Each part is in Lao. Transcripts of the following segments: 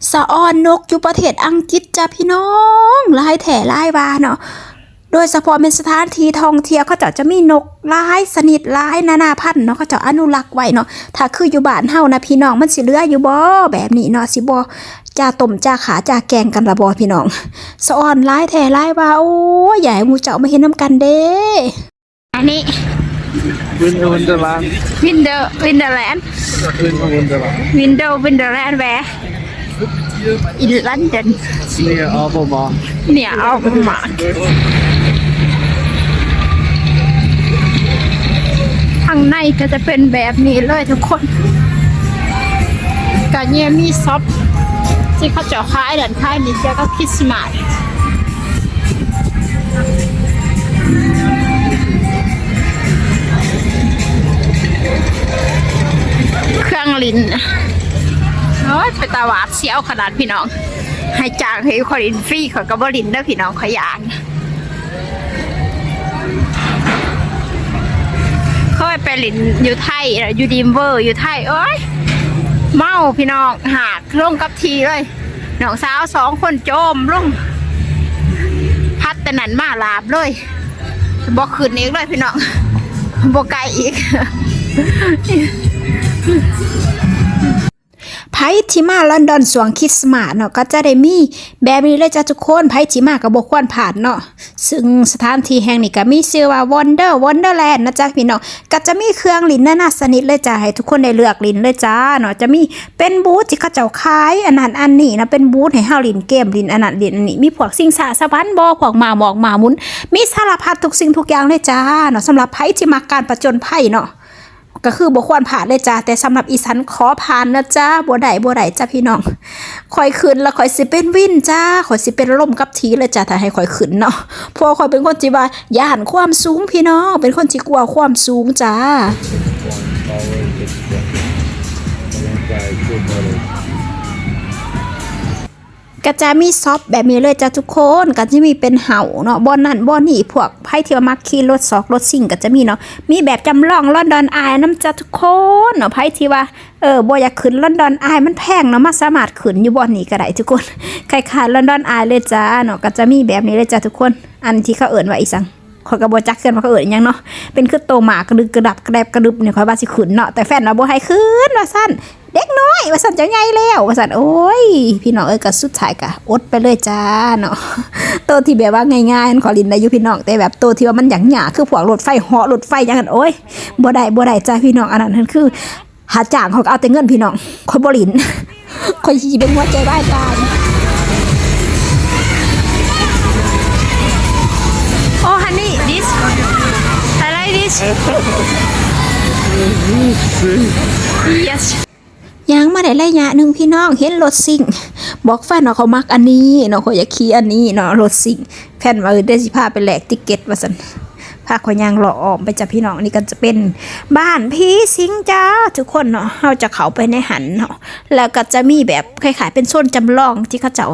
ສະອອນນົກຢູ່ປະເທດອັງກິດຈ້າພີ່ນ້ອງ ຫຼາຍແທ້ຫຼາຍວ່າເນາະ. ໂດຍສະເພາະແມ່ນສະຖານທີ່ທ່ອງທ່ຽວ ເຂົາເຈົ້າຈະມີນົກຫຼາຍຊະນິດ ຫຼາຍນານາພັນເນາະ ເຂົາເຈົ້າອະນຸລັກໄວ້ເນາະ. ຖ້າຄືຢູ່ບ້ານເຮົານະພີ່ນ້ອງ ມັນຊິເຫຼືອຢູ່ບໍ່ແບບນີ້ເນາະ ຊິບໍ່ຈາຕົ້ມຈາຂ້າຈາແກງກັນລະບໍ່ພີ່ນ້ອງ? ສະອອນຫຼາຍແທ້ຫຼາຍວ່າ ໂອ້ຍ ຢາກໃຫ້ໝູ່ເຈົ້າມາເຫັນນຳກັນເດ້. ອັນນີ້ Winter Wonderland Winter Winterland Winter Winterland Winter Winterland where in London near Albemarle near Albemarle ຂ້າງໃນກໍຈະເປັນແບບນີ້ເລີຍທຸກຄົນ ກໍຍັງມີຊັອບທີ່ເຂົາເຈົ້າຂາຍນັ້ນຂາຍນີ້ກ່ຽວກັບຄຣິສມາສ ເຄື່ອງຫຼິ້ນ ໂອ້ຍ ເປັນຕາຫວາດສຽວຂະໜາດພີ່ນ້ອງ ໃຫ້ຈ້າງໃຫ້ຂ້ອຍຫຼິ້ນຟຣີ ຂ້ອຍກໍບໍ່ຫຼິ້ນເດີພີ່ນ້ອງ ຂ້ອຍຢ້ານ. ເຄີຍໄປຫຼິ້ນຢູ່ໄທ ຢູ່ Dream World ຢູ່ໄທ ໂອ້ຍ ເມົາພີ່ນ້ອງ ຫາກລົງກັບທີ່ເລີຍ ນ້ອງສາວສອງຄົນໂຈມລົງ ພັດແຕ່ນັ້ນມາລາບເລີຍ ບໍ່ຂຶ້ນອີກເລີຍພີ່ນ້ອງ ບໍ່ໄກອີກ. ໃຜທີ່ມາລອນດອນຊ່ວງຄຣິສມາສເນາະ ກໍຈະໄດ້ມີແບບນີ້ເລີຍຈ້າທຸກຄົນ ໃຜທີ່ມາກໍບໍ່ຄວນພາດເນາະ. ຊຶ່ງສະຖານທີ່ແຫ່ງນີ້ກໍມີຊື່ວ່າ Wonder Wonderland ນະຈ້າພີ່ນ້ອງ ກໍຈະມີເຄື່ອງຫຼິ້ນນານາຊະນິດເລີຍຈ້າ ໃຫ້ທຸກຄົນໄດ້ເລືອກຫຼິ້ນເລີຍຈ້າເນາະ. ຈະມີເປັນບູດທີ່ເຂົາເຈົ້າຂາຍອັນນັ້ນອັນນີ້ເນາະ ເປັນບູດໃຫ້ເຮົາຫຼິ້ນເກມ ຫຼິ້ນອັນນັ້ນຫຼິ້ນອັນນີ້ ມີພວກຊິງຊ້າສະຫວັນບໍ ພວກມ້າໝອກມ້າໝຸນ ມີສາລະພັດທຸກສິ່ງທຸກຢ່າງເລີຍຈ້າເນາະ. ສຳລັບໃຜທີ່ມັກການຜະຈົນໄພເນາະ ກໍຄືບໍ່ຄວນພາດເລີຍຈ້າ ແຕ່ສຳລັບອີ່ສັນຂໍຜ່ານນະຈ້າ ບໍ່ໄດ້ ບໍ່ໄດ້ຈ້າພີ່ນ້ອງ. ຂ້ອຍຂຶ້ນແລ້ວຂ້ອຍຊິເປັນວິນຈ້າ ຂ້ອຍຊິເປັນລົມກັບທີ່ເລີຍຈ້າ ຖ້າໃຫ້ຂ້ອຍຂຶ້ນເນາະ ເພາະວ່າຂ້ອຍເປັນຄົນທີ່ວ່າຢ້ານຄວາມສູງພີ່ນ້ອງ ເປັນຄົນທີ່ກົວຄວາມສູງຈ້າ. ກໍຈະມີຊັອບແບບນີ້ເລີຍຈ້າທຸກຄົນ ກໍຈະມີເປັນເຮົາເນາະ ບ່ອນນັ້ນບ່ອນນີ້ ພວກໃຜທີ່ວ່າມັກຂີ່ລົດຊອກລົດຊິງກໍຈະມີເນາະ ມີແບບຈຳລອງລອນດອນອາຍນຳຈ້າທຸກຄົນເນາະ. ໃຜທີ່ວ່າ ເອີ ບໍ່ຢາກຂຶ້ນລອນດອນອາຍ ມັນແພງເນາະ ມາສາມາດຂຶ້ນຢູ່ບ່ອນນີ້ກໍໄດ້ທຸກຄົນ ຄ້າຍໆລອນດອນອາຍເລີຍຈ້າເນາະ. ກໍຈະມີແບບນີ້ເລີຍຈ້າທຸກຄົນ ອັນທີ່ເຂົາເອີ້ນວ່າອີ່ສັງ ຂ້ອຍກໍບໍ່ຈັກຄືກັນວ່າເຂົາເອີ້ນຫຍັງເນາະ ເປັນຄືໂຕໝາກກະດຶກກະດັບກະແດບກະດຶບນີ້ ຂ້ອຍວ່າຊິຂຶ້ນເນາະ ແຕ່ແຟນວ່າບໍ່ໃຫ້ຂຶ້ນວ່າຊັ້ນ ເດັກນ້ອຍວ່າຊັ້ນ ເຈົ້າໃຫຍ່ແລ້ວວ່າຊັ້ນ. ໂອ້ຍ ພີ່ນ້ອງເອີຍ ກໍສຸດທ້າຍກໍອົດໄປເລີຍຈ້າເນາະ. ໂຕທີ່ແບບວ່າງ່າຍໆ ຂ້ອຍຫຼິ້ນໄດ້ຢູ່ພີ່ນ້ອງ ແຕ່ແບບໂຕທີ່ວ່າມັນຍາກໆ ຄືພວກລົດໄຟເຫາະລົດໄຟຫຍັງນັ້ນ ໂອ້ຍ ບໍ່ໄດ້ ບໍ່ໄດ້ຈ້າພີ່ນ້ອງ ອັນນັ້ນຫັ້ນຄື ຖ້າຈ້າງຂ້ອຍກໍເອົາແຕ່ເງິນພີ່ນ້ອງ ຂ້ອຍບໍ່ຫຼິ້ນ ຂ້ອຍຊິເປັນຫົວໃຈວາຍຕາຍ. Oh honey, this. I like this. Yes. ຍ່າງມາໄດ້ໄລຍະໜຶ່ງພີ່ນ້ອງ ເຫັນລົດຊິງ ບອກແຟນວ່າຂ້ອຍມັກອັນນີ້ເນາະ ຂ້ອຍຢາກຂີ່ອັນນີ້ເນາະ ລົດຊິງ. ແຟນວ່າ ເອີ ດຽວຊິພາໄປແລກຕິກເກັດວ່າຊັ້ນ ພາຂ້ອຍຍ່າງເລາະອ້ອມໄປຈ້າພີ່ນ້ອງ. ນີ້ກໍຈະເປັນບ້ານຜີສິງຈ້າທຸກຄົນເນາະ ເຮົາຈະເຂົ້າໄປໃນຫັ້ນເນາະ ແລ້ວກໍຈະມີແບບຄ້າຍໆເປັນໂຊນຈຳລອງ ທີ່ເຂົາເຈົ້າ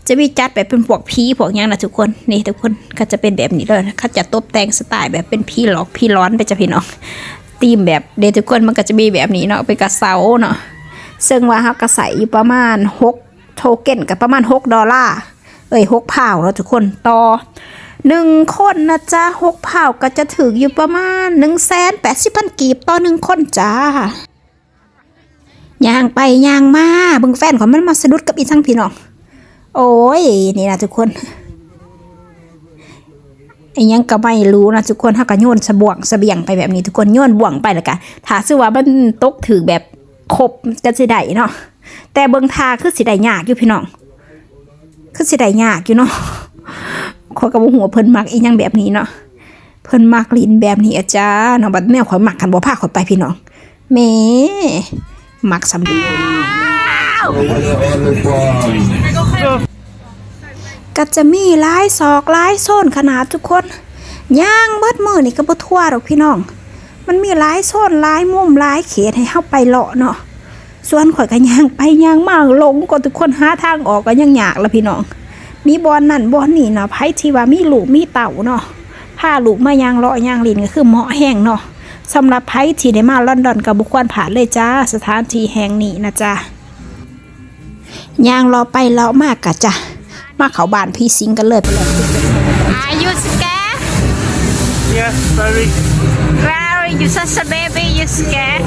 ຈະມີຈັດແບບເປັນພວກຜີພວກຫຍັງນະທຸກຄົນ. ນີ້ທຸກຄົນ ກໍຈະເປັນແບບນີ້ເດີ ເຂົາຈະຕົບແຕ່ງສະໄຕລ໌ແບບເປັນຜີຫຼອກຜີຫຼອນໄປຈ້າພີ່ນ້ອງ ທີມແບບເດ້ທຸກຄົນ ມັນກໍຈະມີແບບນີ້ເນາະ ເປັນກະເສົາເນາະ ເຊິ່ງວ່າເຮົາກໍໃຊ້ຢູ່ປະມານຫົກ ໂທເກັນກໍປະມານຫົກໂດລາ ເອີຍ ຫົກພາວເນາະທຸກຄົນ ຕໍ່ໜຶ່ງຄົນນະຈ້າ. ຫົກພາວກໍຈະຖືກຢູ່ປະມານໜຶ່ງແສນແປດສິບພັນກີບຕໍ່ໜຶ່ງຄົນຈ້າ. ຍ່າງໄປຍ່າງມາ ເບິ່ງແຟນຂ້ອຍມັນມາສະດຸດກັບອີ່ສັງພີ່ນ້ອງ. ໂອ້ຍ ນີ້ນະທຸກຄົນ ອີ່ຫຍັງກໍໄມ່ຮູ້ນະທຸກຄົນ ເຮົາກໍໂຍນສະບ່ວງສະບຽງໄປແບບນີ້ທຸກຄົນ ໂຍນບ່ວງໄປ ແລ້ວກໍຖ້າສົມມຸດວ່າມັນຕົກຖືກແບບຄົບກໍຊິໄດ້ເນາະ ແຕ່ເບິ່ງທ່າຄືຊິໄດ້ຍາກຢູ່ພີ່ນ້ອງ ຄືຊິໄດ້ຍາກຢູ່ເນາະ. ຂ້ອຍກໍບໍ່ຮູ້ວ່າເພິ່ນມັກອີ່ຫຍັງແບບນີ້ເນາະ ເພິ່ນມັກຫຼິ້ນແບບນີ້ອາຈາເນາະ. ບັດແນວຂ້ອຍມັກ ຄັນບໍ່ພາຂ້ອຍໄປພີ່ນ້ອງ ແໝ່ ມັກສ່ຳໃດ. ກໍຈະມີຫຼາຍຊອກຫຼາຍໂຊນຂະໜາດທຸກຄົນ ຍ່າງເບິດມື້ນີ້ກໍບໍ່ທົ່ວດອກພີ່ນ້ອງ ມັນມີຫຼາຍໂຊນຫຼາຍມຸມຫຼາຍເຂດໃຫ້ເຮົາໄປເລາະເນາະ. ສ່ວນຂ້ອຍກໍຍ່າງໄປຍ່າງມາ ຫຼົງກໍທຸກຄົນ ຫາທາງອອກກໍຍັງຍາກລະພີ່ນ້ອງ ມີບ່ອນນັ້ນບ່ອນນີ້ນະ. ໃຜທີ່ວ່າມີລູກມີເຕົ້າເນາະ ພາລູກມາຍ່າງເລາະຍ່າງຫຼິ້ນກໍຄືເໝາະແຮງເນາະ. ສຳລັບໃຜທີ່ໄດ້ມາລອນດອນກໍບໍ່ຄວນພາດເລີຍຈ້າ ສະຖານທີ່ແຫ່ງນີ້ນະຈ້າ. ຍ່າງເລາະໄປເລາະມາກະຈະມາເຂົ້າບ້ານຜີສິງກັນເລີຍ Are you scared? Yes, very. Well, you such a baby, you scared?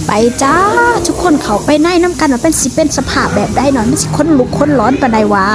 ໄປຈ້າ ທຸກຄົນເຂົ້າໄປໃນນຳກັນວ່າເປັນ ຊິເປັນສະພາບແບບໃດເນາະ ມັນຊິຂົນລຸກຂົນຫຼອນປານໃດຫວາ.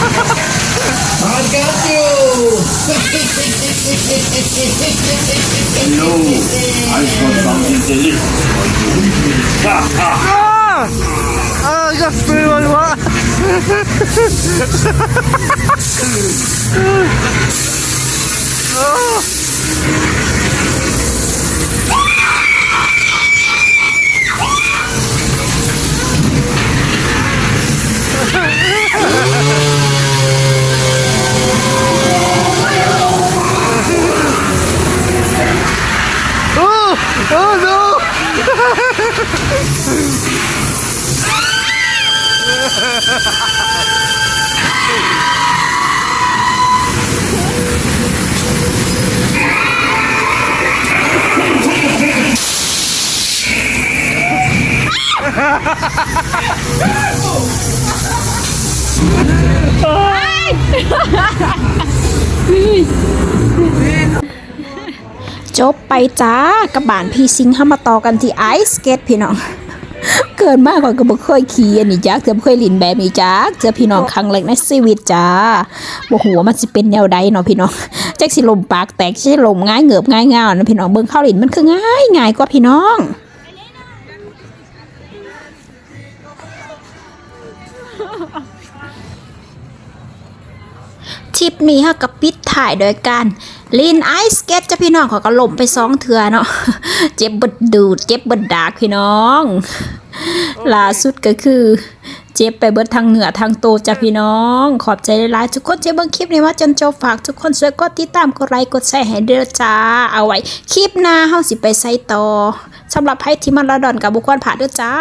I got you! Hello, I got something delicious for you. Ha, ha. Ah! Ah, just feel like what? Oh. ຈົບໄປຈ້າ ກັບບ້ານຜີສິງ ເຮົາມາຕໍ່ກັນທີ່ໄອສະເກັດພີ່ນ້ອງ. ເກີດມາຂ້ອຍກໍບໍ່ເຄີຍຂີ່ອັນນີ້ຈັກເທື່ອ ບໍ່ເຄີຍຫຼິ້ນແບບນີ້ຈັກເທື່ອພີ່ນ້ອງ ຄັ້ງແລກໃນຊີວິດຈ້າ. ບໍ່ຮູ້ວ່າມັນຊິເປັນແນວໃດເນາະພີ່ນ້ອງ ຈັກຊິລົ້ມປາກແຕກ ຊິລົ້ມຫງາຍເງືອບຫງາຍງາວນະພີ່ນ້ອງ. ເບິ່ງເຂົາຫຼິ້ນມັນຄືງ່າຍ ງ່າຍກວ່າພີ່ນ້ອງ. ທຣິບນີ້ເຮົາກໍປິດທ້າຍໂດຍການຫຼິ້ນໄອສະເກັດຈ້າພີ່ນ້ອງ. ຂ້ອຍກໍລົ້ມໄປສອງເທື່ອເນາະ ເຈັບເບິດດູດ ເຈັບເບິດດາກພີ່ນ້ອງ. ລ່າສຸດກໍຄືເຈັບໄປເບິດທັງເນື້ອທັງໂຕຈ້າພີ່ນ້ອງ. ຂອບໃຈຫຼາຍໆ ທຸກຄົນທີ່ເບິ່ງຄລິບນີ້ມາຈົນຈົບ. ຝາກທຸກຄົນຊ່ວຍກົດຕິດຕາມ ກົດໄລ ກົດແຊໃຫ້ເດີ້ຈ້າ. ເອົາໄວ້ຄລິບໜ້າເຮົາຊິໄປໃສຕໍ່. ສຳລັບໃຜທີ່ມາລອນດອນກໍບໍ່ຄວນພາດເດີ້ຈ້າ.